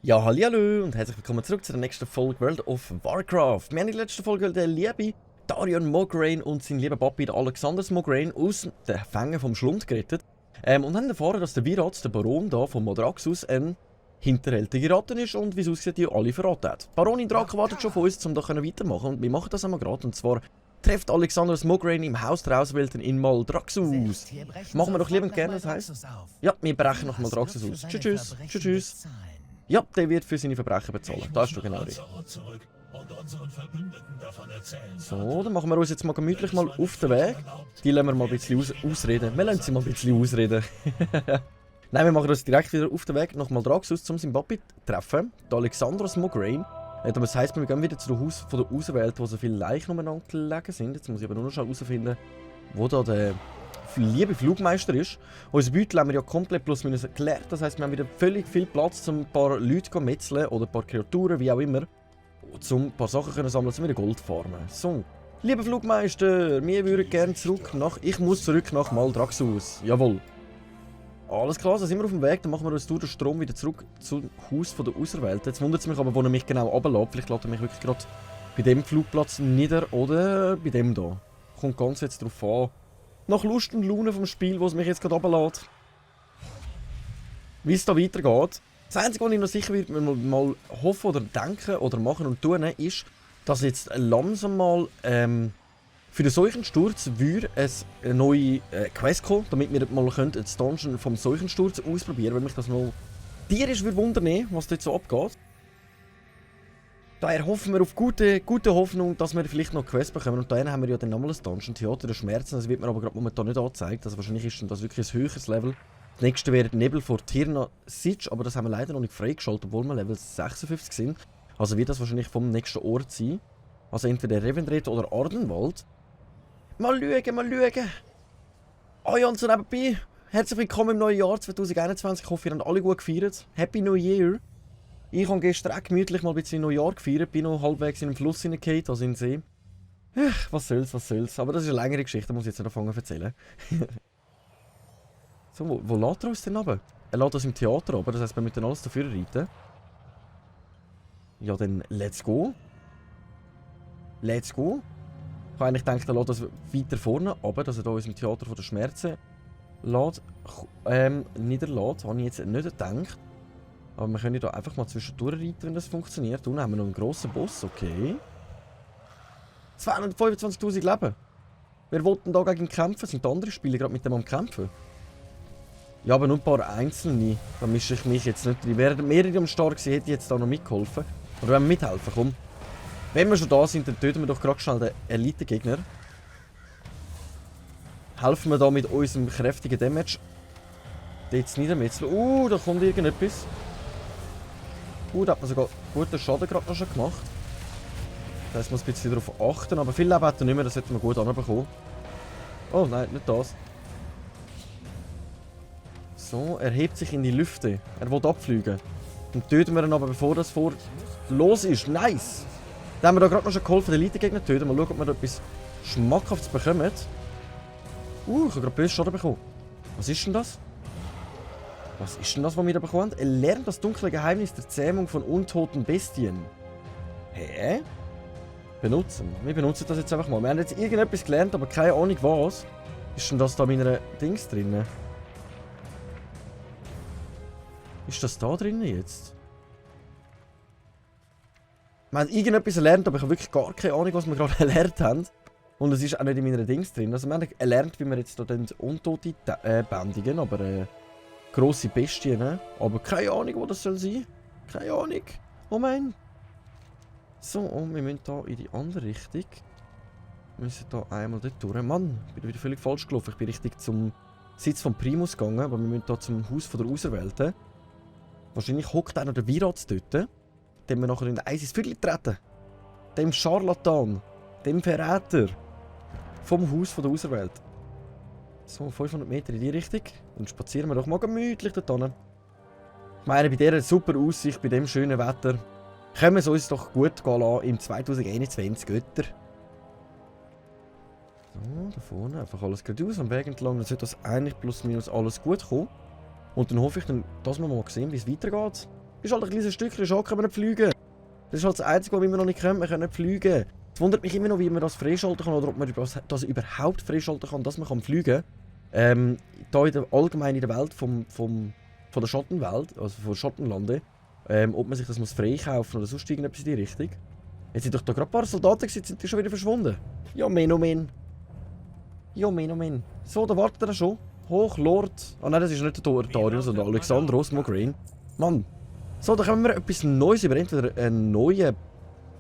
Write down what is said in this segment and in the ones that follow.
Ja, hallihallo und herzlich willkommen zurück zu der nächsten Folge World of Warcraft. Wir haben in der letzten Folge den lieben Darion Mograine und seinen lieben Papi, der Alexander Mograine, aus den Fängen vom Schlund gerettet. Und haben erfahren, dass der Virat, der Baron da von Modraxus, ein hinterhältiger Ratten ist und wie es aussieht, die alle verraten hat. Baronin Drake wartet schon von uns, um da weitermachen und wir machen das einmal gerade. Und zwar trifft Alexander Mograine im Haus der Auserwählten in Maldraxxus. Machen wir doch lieber gerne, das heisst. Ja, wir brechen noch Maldraxxus aus. Tschüss, tschüss, tschüss. Ja, der wird für seine Verbrechen bezahlen. Da hast du genau recht. So, dann machen wir uns jetzt mal gemütlich mal auf den Weg. Die lassen wir mal ein bisschen ausreden. Wir lassen sie mal ein bisschen ausreden. Nein, wir machen uns direkt wieder auf den Weg nach Maldraxxus, um seinen Papi zu treffen. Der Alexander Mograine. Das heisst, wir gehen wieder zu dem Haus von der Auserwählten, wo so viele Leichen umeinander gelegen sind. Jetzt muss ich aber nur noch herausfinden, wo da der liebe Flugmeister ist. Unser Beutel haben wir ja komplett plus minus erklärt. Das heisst, wir haben wieder völlig viel Platz, um ein paar Leute zu metzeln oder ein paar Kreaturen, wie auch immer. Um ein paar Sachen zu sammeln, um wieder Gold zu farmen. So, lieber Flugmeister, wir würden gerne zurück nach... Ich muss zurück nach Maldraxxus. Jawohl. Alles klar, dann sind wir auf dem Weg. Dann machen wir uns durch den Strom wieder zurück zum Haus von der Auserwählten. Jetzt wundert es mich aber, wo er mich genau runterlässt. Vielleicht lässt er mich wirklich gerade bei dem Flugplatz nieder oder bei dem da. Kommt ganz jetzt drauf an. Nach Lust und Laune vom Spiel, wo es mich jetzt gerade runterlässt. Wie es da weitergeht. Das Einzige, was ich noch sicher wird, mal hoffen oder denken oder machen und tun, ist, dass jetzt langsam mal für den Seuchensturz würde eine neue Quest kommen, damit wir mal das Dungeon vom Seuchensturz ausprobieren, weil mich das noch tierisch wundern, was dort so abgeht. Daher hoffen wir auf gute Hoffnung, dass wir vielleicht noch eine Quest bekommen. Und daher haben wir ja dann nochmal ein Dungeon, Theater der Schmerzen. Das wird mir aber gerade momentan nicht angezeigt. Also wahrscheinlich ist das wirklich ein höheres Level. Das nächste wäre Nebel vor Tirna Siege, aber das haben wir leider noch nicht freigeschaltet, obwohl wir Level 56 sind. Also wird das wahrscheinlich vom nächsten Ort sein. Also entweder Revendreth oder Ardenwald. Mal schauen. Ah ja, und so nebenbei. Herzlich willkommen im neuen Jahr 2021. Ich hoffe, ihr habt alle gut gefeiert. Happy New Year. Ich habe gestern auch gemütlich mal ein bisschen Neujahr gefeiert, bin noch halbwegs in den Fluss hineingefallen, also in den See. Was soll's. Aber das ist eine längere Geschichte, muss ich jetzt nicht anfangen zu erzählen. So, wo lädt er uns denn runter? Er lädt uns im Theater runter, das heisst, wir müssen alles dafür reiten. Ja, dann let's go. Ich habe eigentlich gedacht, er lädt uns weiter vorne runter, dass er da uns im Theater von der Schmerzen niederlässt. Habe ich jetzt nicht gedacht. Aber wir können hier einfach mal zwischendurch reiten, wenn das funktioniert. Unten haben wir noch einen grossen Boss, okay. 225'000 Leben. Wer will denn da gegen kämpfen? Sind andere Spieler gerade mit dem am Kämpfen? Ja, aber nur ein paar Einzelne. Da mische ich mich jetzt nicht drin. Wären mehrere am Start gewesen, hätte ich jetzt da noch mitgeholfen. Oder wenn wir mithelfen, komm. Wenn wir schon da sind, dann töten wir doch gerade schnell den Elite-Gegner. Helfen wir da mit unserem kräftigen Damage. Jetzt niedermetzeln. Da kommt irgendetwas. Da hat man sogar guten Schaden gerade noch schon gemacht. Da muss man ein bisschen darauf achten, aber viel Leben hat er nicht mehr, das hätten wir gut anbekommen. Oh nein, nicht das. So, er hebt sich in die Lüfte. Er will abfliegen. Dann töten wir ihn aber, bevor das los ist. Nice! Dann haben wir da gerade noch schon geholfen, den Elite-Gegner zu töten. Mal schauen, ob wir da etwas Schmackhaftes bekommen. Ich habe gerade böse Schaden bekommen. Was ist denn das? Was wir da bekommen? Er lernt das dunkle Geheimnis der Zähmung von untoten Bestien. Hä? Benutzen. Wir benutzen das jetzt einfach mal. Wir haben jetzt irgendetwas gelernt, aber keine Ahnung was. Ist denn das da in meiner Dings drin? Ist das da drin jetzt? Wir haben irgendetwas erlernt, aber ich habe wirklich gar keine Ahnung, was wir gerade erlernt haben. Und es ist auch nicht in meiner Dings drin. Also wir haben erlernt, wie wir jetzt da Untote bändigen, aber grosse Bestien, ne? Aber keine Ahnung, wo das soll sein. Keine Ahnung. Oh mein. So, und wir müssen hier in die andere Richtung. Wir müssen hier einmal dort durch. Mann, ich bin wieder völlig falsch gelaufen. Ich bin richtig zum Sitz von Primus gegangen, aber wir müssen hier zum Haus von der Auserwählten. Wahrscheinlich hockt auch noch der Virat dort. Dem wir nachher in den Eis ins Viertel treten. Dem Scharlatan. Dem Verräter. Vom Haus von der Auserwählten. So, 500 Meter in die Richtung. Dann spazieren wir doch mal gemütlich dort hin. Ich meine, bei dieser super Aussicht, bei dem schönen Wetter, können wir es uns doch gut gehen lassen im 2021, Götter. So, da vorne einfach alles geradeaus am Weg entlang. Dann sollte das eigentlich plus minus alles gut kommen. Und dann hoffe ich, dass wir mal sehen, wie es weitergeht. Ist halt ein kleines Stückchen, schon können wir nicht fliegen. Das ist halt das Einzige, was wir noch nicht können, wir können nicht fliegen. Es wundert mich immer noch, wie man das freischalten kann oder ob man das überhaupt freischalten kann, dass man fliegen kann. Hier in der, allgemein in der Welt von der Schattenwelt, also von Schattenlande, ob man sich das muss freikaufen oder sonst irgendetwas in die Richtung. Jetzt sind doch da gerade ein paar Soldaten gewesen, jetzt sind die schon wieder verschwunden. Ja, Menomen. Ja, Menomen. So, da wartet er schon. Hochlord. Ah nein, das ist nicht der Darius, sondern Alexandros Mograine. Mann. So, da können wir etwas Neues über. Entweder einen neuen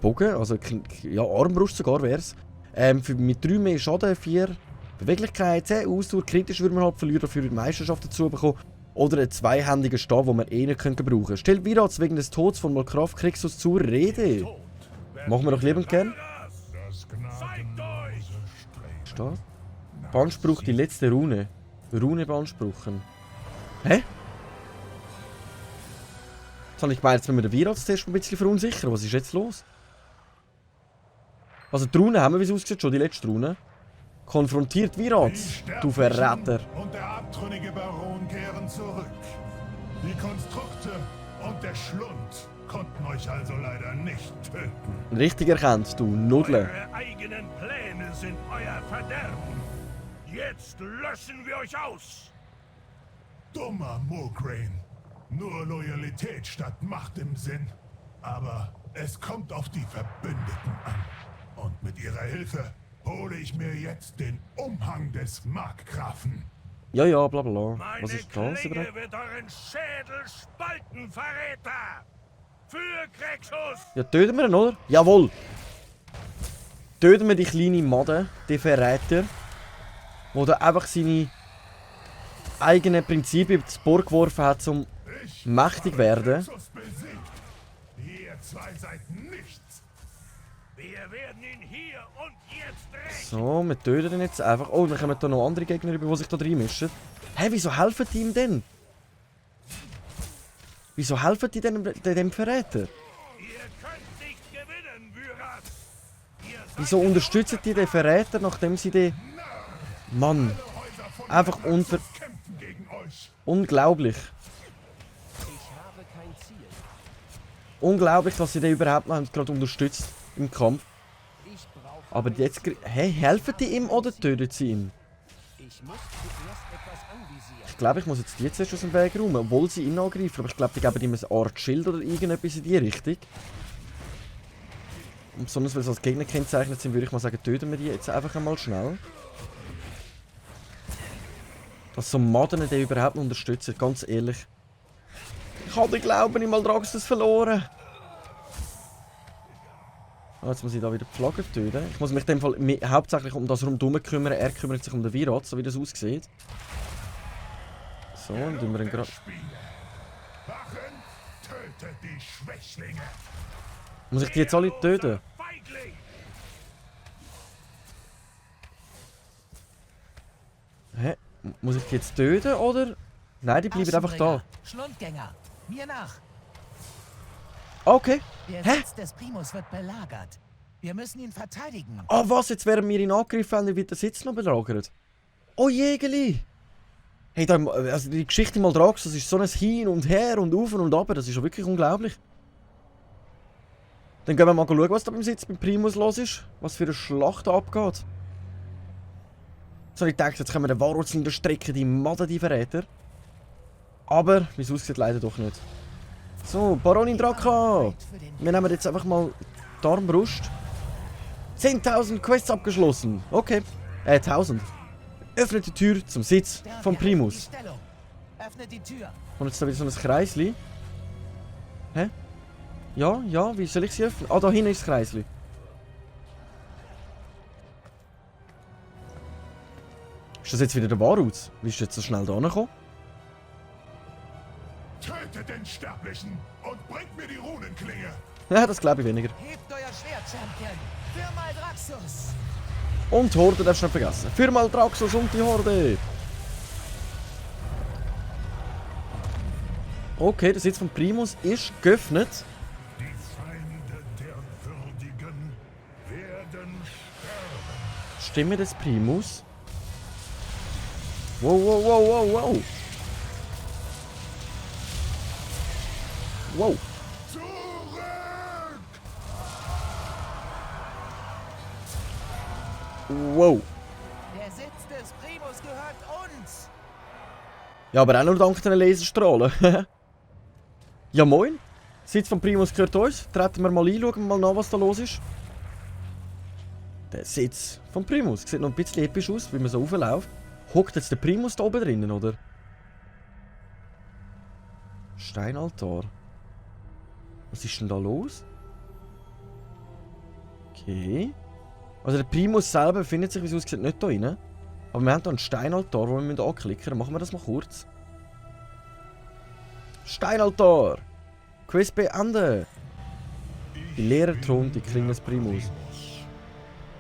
Bogen, also ja, Armbrust sogar wäre es. Mit 3 mehr Schaden, 4 Beweglichkeit, 10 Ausdauer. Kritisch würde man halt verlieren, dafür die Meisterschaft dazu bekommen. Oder einen zweihändigen Stab, den man eh nicht brauchen könnte. Stellt Virats wegen des Todes von Malkraft Krixus zur Rede. Machen wir doch liebend gern. Steht. Beanspruch die letzte Rune. Rune beanspruchen. Hä? Jetzt habe ich gemeint, jetzt müssen wir den Virats-Test ein bisschen verunsichern. Was ist jetzt los? Also die Rune haben wir, wie es aussieht, schon die letzte Rune. Konfrontiert Virats, du Verräter. Und der abtrünnige Baron kehren zurück. Die Konstrukte und der Schlund konnten euch also leider nicht töten. Richtig erkannt, du Nudle. Eure eigenen Pläne sind euer Verderben. Jetzt löschen wir euch aus. Dummer Mograine. Nur Loyalität statt Macht im Sinn. Aber es kommt auf die Verbündeten an. Und mit ihrer Hilfe hole ich mir jetzt den Umhang des Markgrafen. Ja, ja, bla bla. Was Meine ist das Klinge überhaupt? wird euren Schädel spalten, Verräter! Für Krixus! Ja, töten wir ihn, oder? Jawohl! Töten wir die kleine Made, die Verräter, wo da einfach seine eigenen Prinzipien ins Board geworfen hat, um mächtig werden. Krixus besiegt. Ihr zwei seid nichts. Wir werden ihn hier und jetzt rächen. So, wir töten ihn jetzt einfach. Oh, dann kommen da noch andere Gegner über, die sich da reinmischen. Hä, wieso helfen die ihm denn? Wieso helfen die dem Verräter? Ihr könnt nicht gewinnen, Virats. Ihr seid Wieso unterstützen die den Verräter, nachdem sie den... Mann, Häuser von einfach kämpfen gegen euch. unglaublich. Unglaublich, dass sie den überhaupt noch gerade unterstützt im Kampf. Aber jetzt... Hey, helfen die ihm oder töten sie ihn? Ich glaube, ich muss jetzt die zuerst aus dem Weg räumen, obwohl sie ihn angreifen. Aber ich glaube, die geben ihm eine Art Schild oder irgendetwas in die Richtung. Und besonders, weil sie als Gegner kennzeichnet sind, würde ich mal sagen, töten wir die jetzt einfach einmal schnell. Dass so Maden den überhaupt noch unterstützen, ganz ehrlich. Ich habe den Glauben in Maldraxxus verloren. Oh, jetzt muss ich da wieder die Flagge töten. Ich muss mich in dem Fall hauptsächlich um das rundherum kümmern. Er kümmert sich um den Virats, so wie das aussieht. So, dann tun wir ihn gerade... Wachen, tötet die Schwächlinge. Muss ich die jetzt alle töten? Feigling. Hä? Muss ich die jetzt töten, oder? Nein, die bleiben einfach da. Schlundgänger, mir nach. Okay. Der Hä? Sitz des Primus wird belagert. Wir müssen ihn verteidigen. Ah, was? Jetzt wären wir ihn angegriffen, haben, wird der Sitz noch belagert. Oh, Jägeli! Hey, da, also die Geschichte mal Maldraxxus, das ist so ein Hin und Her und Auf und Ab, das ist ja wirklich unglaublich. Dann gehen wir mal schauen, was da beim Sitz beim Primus los ist. Was für eine Schlacht da abgeht. So, ich dachte, jetzt können wir den Warwolf in der Strecke, die Maden, die Verräter. Aber, wie es aussieht, leider doch nicht. So, Baronin Draka! Wir nehmen jetzt einfach mal die Armbrust. 10.000 Quests abgeschlossen. Okay. 1000. Öffnet die Tür zum Sitz vom Primus. Öffne die Tür. Und jetzt da wieder so ein Kreisli. Hä? Ja, ja, wie soll ich sie öffnen? Ah, da hinten ist das Kreisli. Ist das jetzt wieder der Waruz? Wie ist jetzt so schnell da gekommen? Tötet den Sterblichen und bringt mir die Runenklinge. Ja, das glaube ich weniger. Hebt euer Schwert, Champion. Für Maldraxxus. Und die Horde darfst du nicht vergessen. Für Maldraxxus und die Horde. Okay, der Sitz von Primus ist geöffnet. Die Feinde der Würdigen werden sterben. Stimme des Primus. Wow, wow, wow, wow, wow. Wow. Zurück! Wow. Der Sitz des Primus gehört uns. Ja, aber auch nur dank den Laserstrahlen. Ja, moin. Sitz von Primus gehört uns. Treten wir mal ein, schauen wir mal nach, was da los ist. Der Sitz von Primus. Sieht noch ein bisschen episch aus, wie man so raufläuft. Hockt jetzt der Primus da oben drinnen, oder? Steinaltar. Was ist denn da los? Okay. Also der Primus selber befindet sich, wie es aussieht, nicht da drin. Aber wir haben hier einen Steinaltar, den wir anklicken müssen. Machen wir das mal kurz. Steinaltar! Quest beenden! Die Lehrer thront die Klinge des Primus.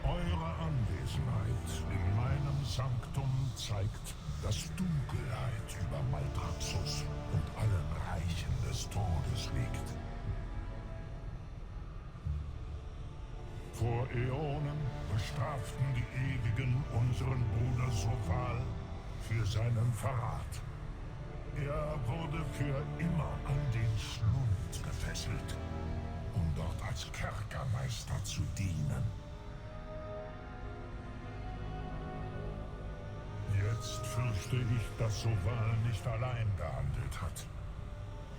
Eure Anwesenheit in meinem Sanktum zeigt, dass Dunkelheit über Maldraxxus und allen Reichen des Todes liegt. Vor Äonen bestraften die Ewigen unseren Bruder Soval für seinen Verrat. Er wurde für immer an den Schlund gefesselt, um dort als Kerkermeister zu dienen. Jetzt fürchte ich, dass Soval nicht allein gehandelt hat.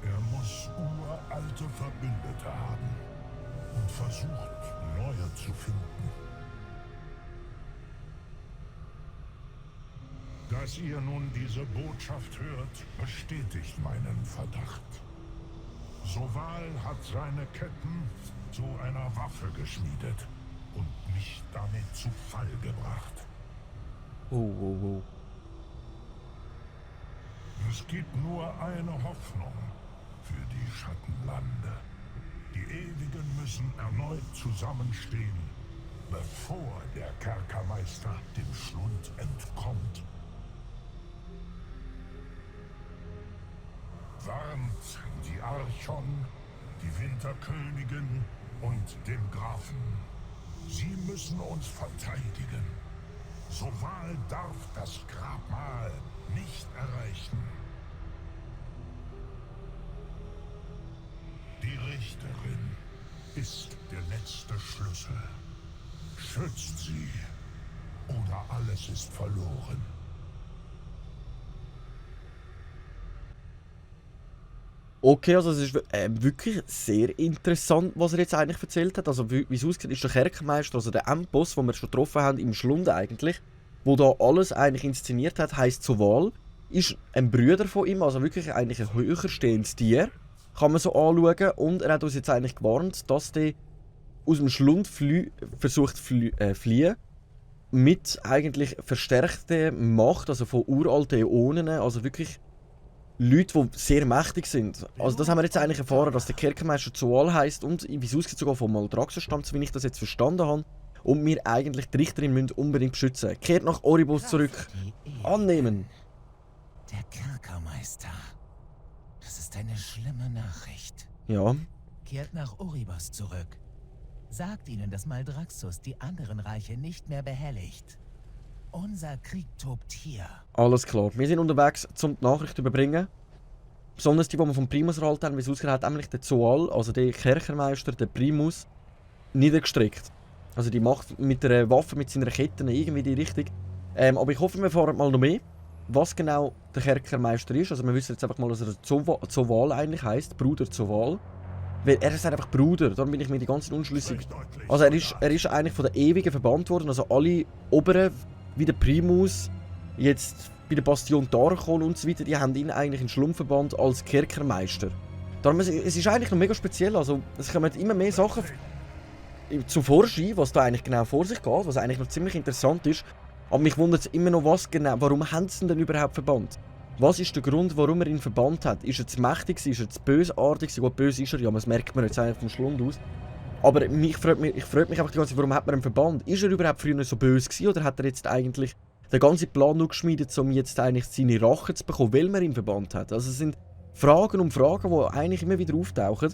Er muss uralte Verbündete haben und versucht, neue zu finden. Dass ihr nun diese Botschaft hört, bestätigt meinen Verdacht. Soval hat seine Ketten zu einer Waffe geschmiedet und mich damit zu Fall gebracht. Oh, oh, oh. Es gibt nur eine Hoffnung für die Schattenlande. Die Ewigen müssen erneut zusammenstehen, bevor der Kerkermeister dem Schlund entkommt. Warnt die Archon, die Winterkönigin und den Grafen. Sie müssen uns verteidigen. Soval darf das Grabmal nicht erreichen. Die Richterin ist der letzte Schlüssel. Schützt sie, oder alles ist verloren. Okay, also es ist wirklich sehr interessant, was er jetzt eigentlich erzählt hat. Also wie es aussieht, ist der Kerkermeister, also der Endboss, den wir schon getroffen haben im Schlund eigentlich, wo da alles eigentlich inszeniert hat, heisst Soval, ist ein Bruder von ihm, also wirklich eigentlich ein höher stehendes Tier, kann man so anschauen. Und er hat uns jetzt eigentlich gewarnt, dass der aus dem Schlund versucht fliehen, mit eigentlich verstärkter Macht, also von uralten Äonen, also wirklich Leute, die sehr mächtig sind. Also das haben wir jetzt eigentlich erfahren, dass der Kerkermeister Zoal heisst und wie es aussieht sogar von Maldraxxus stammt, wie ich das jetzt verstanden habe. Und wir eigentlich die Richterin müssen unbedingt beschützen. Kehrt nach Oribos zurück. Annehmen. Der Kerkermeister. Das ist eine schlimme Nachricht. Ja. Kehrt nach Oribos zurück. Sagt ihnen, dass Maldraxxus die anderen Reiche nicht mehr behelligt. Unser Krieg tobt hier. Alles klar. Wir sind unterwegs, um die Nachricht zu überbringen. Besonders die wir vom Primus erhalten haben, wie es ausgesehen hat, nämlich der Zoal, also der Kerkermeister, der Primus, niedergestreckt. Also die macht mit der Waffe, mit seiner Kette irgendwie die Richtung. Aber ich hoffe, wir erfahren mal noch mehr, was genau der Kerkermeister ist. Also wir wissen jetzt einfach mal, dass er Zoval eigentlich heisst, Bruder Zoval. Weil er ist einfach Bruder, darum bin ich mir die ganze Zeit unschlüssig. Also er ist eigentlich von der Ewigen verbannt worden, also alle Oberen, wie der Primus, jetzt bei der Bastion Darkon und so weiter, die haben ihn eigentlich in Schlund verbannt als Kerkermeister. Darum, es ist eigentlich noch mega speziell, also es kommen immer mehr Sachen zum Vorschein, was da eigentlich genau vor sich geht, was eigentlich noch ziemlich interessant ist. Aber mich wundert es immer noch, was genau, warum haben sie ihn denn überhaupt verbannt? Was ist der Grund, warum er ihn verbannt hat? Ist er zu mächtig, ist er zu bösartig? Gut, böse ist er, ja, das merkt man jetzt eigentlich vom Schlund aus. Aber ich frage mich einfach die ganze Zeit, warum hat man ihn verbannt? Ist er überhaupt früher so böse gewesen, oder hat er jetzt eigentlich den ganzen Plan nur geschmiedet, um jetzt eigentlich seine Rache zu bekommen, weil man ihn verbannt hat? Also es sind Fragen um Fragen, die eigentlich immer wieder auftauchen.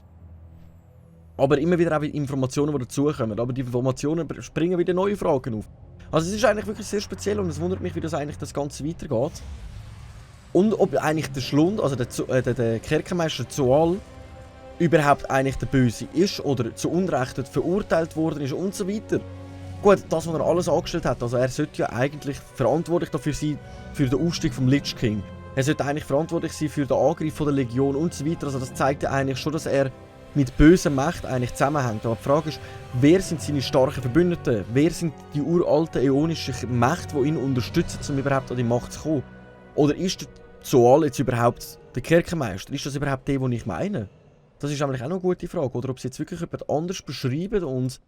Aber immer wieder auch Informationen, die dazukommen. Aber die Informationen springen wieder neue Fragen auf. Also es ist eigentlich wirklich sehr speziell und es wundert mich, wie das Ganze weitergeht. Und ob eigentlich der Schlund, also der Kerkermeister Zoal, überhaupt eigentlich der Böse ist oder zu Unrecht verurteilt worden ist und so weiter. Gut, das, was er alles angestellt hat, also er sollte ja eigentlich verantwortlich dafür sein, für den Aufstieg vom Lich King. Er sollte eigentlich verantwortlich sein für den Angriff von der Legion und so weiter. Also das zeigt ja eigentlich schon, dass er mit böser Macht eigentlich zusammenhängt. Aber die Frage ist, wer sind seine starken Verbündeten? Wer sind die uralten äonischen Mächte, die ihn unterstützen, um überhaupt an die Macht zu kommen? Oder ist der Zoal jetzt überhaupt der Kerkermeister? Ist das überhaupt der, den ich meine? Das ist eigentlich auch noch eine gute Frage. Oder ob sie jetzt wirklich jemand anders beschreiben und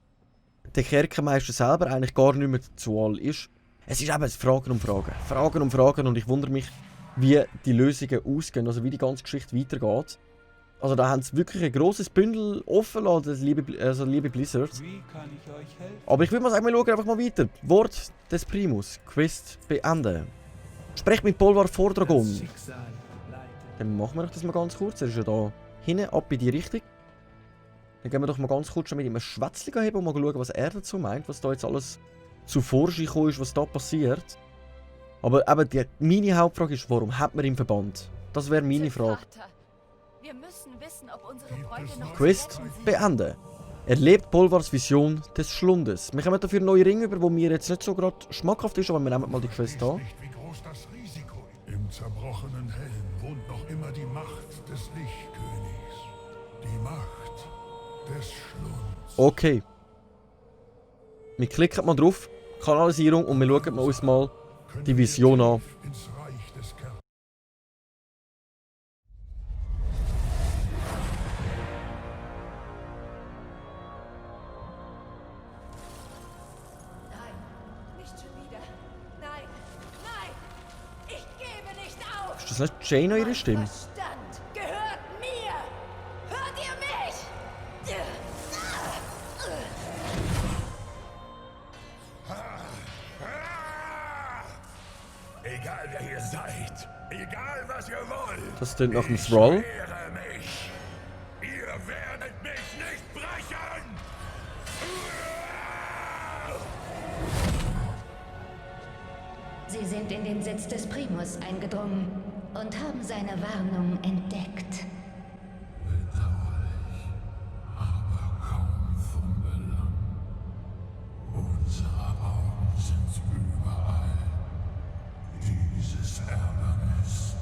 der Kerkermeister selber eigentlich gar nicht mehr der Zoal ist. Es ist eben Fragen um Fragen. Fragen um Fragen und ich wundere mich, wie die Lösungen ausgehen, also wie die ganze Geschichte weitergeht. Also da haben sie wirklich ein grosses Bündel offen gelassen, liebe Blizzards. Aber ich würde mal sagen, wir schauen einfach mal weiter. Wort des Primus. Quest beenden. Sprecht mit Bolvar vor Dragon. Dann machen wir doch das mal ganz kurz. Er ist ja da hinten ab in die Richtung. Dann gehen wir doch mal ganz kurz schon mit ihm ein Schwätzchen haben und mal schauen, was er dazu meint, was da jetzt alles zu Vorschein gekommen ist, was da passiert. Aber eben meine Hauptfrage ist, warum hat man ihn verbannt? Das wäre meine Frage. Wir müssen wissen, ob unsere Freunde noch Quest beenden. Erlebt Bolvars Vision des Schlundes. Wir kommen dafür neue Ringe über, wo mir jetzt nicht so gerade schmackhaft ist, aber wir nehmen mal die Quest an. Nicht, wie groß das Risiko ist. Im zerbrochenen Helm wohnt noch immer die Macht des Lichtkönigs. Die Macht des Schlunds. Okay. Wir klicken mal drauf, Kanalisierung, und wir schauen uns mal die Vision an. Ins Reich des Kerkers. Nein, nicht schon wieder. Nein, nein! Ich gebe nicht auf! Ist das nicht Jane ihre Stimme? Verstand gehört mir! Hört ihr mich? Egal wer ihr seid, egal was ihr wollt. Das klingt nach einem Ich Thrall. wehre mich. Ihr werdet mich nicht brechen! Sie sind in den Sitz des Primus eingedrungen und haben seine Warnung entdeckt. Bedauerlich, aber kaum von Belang. Unsere Augen sind überall. Dieses Ärgernis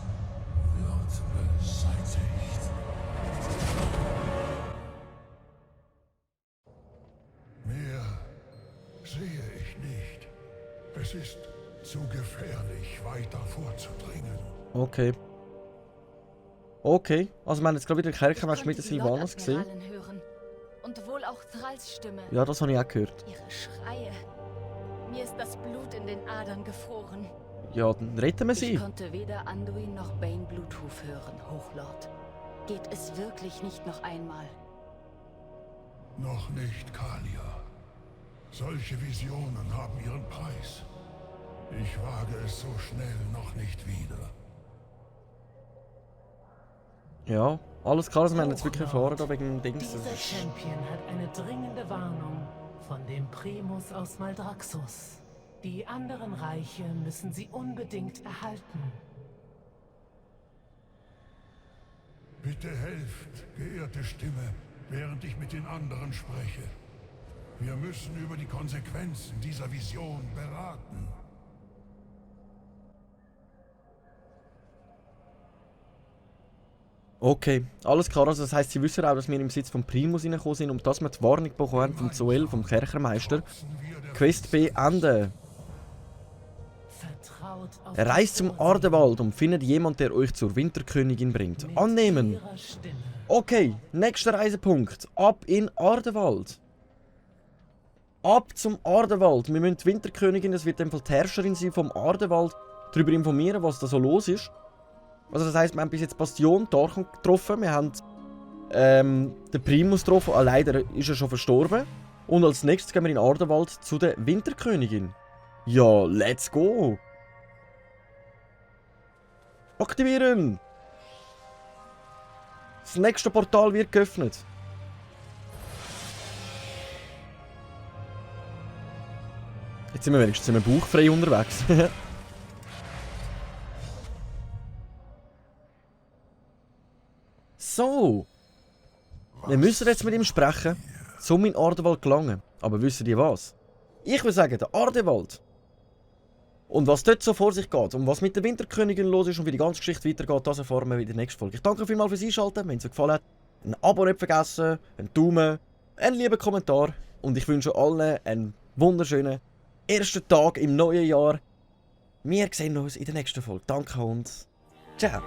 wird beseitigt. Mehr sehe ich nicht. Es ist zu gefährlich, weiter vorzudringen. Okay. Okay, also wir haben jetzt gerade wieder Kerkermeister mit der Ich konnte die Sylvanas gesehen. Lordadmiralen hören. Und wohl auch Thralls Stimme. Ja, das habe ich auch gehört. Ihre Schreie. Mir ist das Blut in den Adern gefroren. Ja, dann retten wir sie. Ich konnte weder Anduin noch Bane Bluthuf hören, Hochlord. Geht es wirklich nicht noch einmal? Noch nicht, Kalia. Solche Visionen haben ihren Preis. Ich wage es so schnell noch nicht wieder. Ja, alles klar, also wir haben jetzt wirklich erfahren da wegen dem Dings. Dieser Champion hat eine dringende Warnung von dem Primus aus Maldraxxus. Die anderen Reiche müssen sie unbedingt erhalten. Bitte helft, geehrte Stimme, während ich mit den anderen spreche. Wir müssen über die Konsequenzen dieser Vision beraten. Okay, alles klar, also das heisst, sie wissen auch, dass wir im Sitz vom Primus reingekommen sind und dass wir die Warnung bekommen haben vom Zoel, vom Kerkermeister. Quest beenden. Vertraut auf Reist zum Ardewald und findet jemand, der euch zur Winterkönigin bringt. mit Annehmen. ihrer Stimme. Okay, nächster Reisepunkt. Ab in Ardewald. Ab zum Ardewald. Wir müssen die Winterkönigin, das wird in dem Fall die Herrscherin sein vom Ardewald, darüber informieren, was da so los ist. Also das heisst, wir haben bis jetzt Bastion Darkon getroffen, wir haben den Primus getroffen, leider ist er schon verstorben. Und als nächstes gehen wir in Ardewald zu der Winterkönigin. Ja, let's go! Aktivieren! Das nächste Portal wird geöffnet. Jetzt sind wir wenigstens bauchfrei unterwegs. So. Wir müssen jetzt mit ihm sprechen, um in Ardewald zu gelangen. Aber wissen die was? Ich würde sagen, der Ardewald. Und was dort so vor sich geht und was mit der Winterkönigin los ist und wie die ganze Geschichte weitergeht, das erfahren wir in der nächsten Folge. Ich danke vielmals fürs Einschalten, wenn es euch gefallen hat. Ein Abo nicht vergessen, einen Daumen, einen lieben Kommentar. Und ich wünsche allen einen wunderschönen ersten Tag im neuen Jahr. Wir sehen uns in der nächsten Folge. Danke und ciao.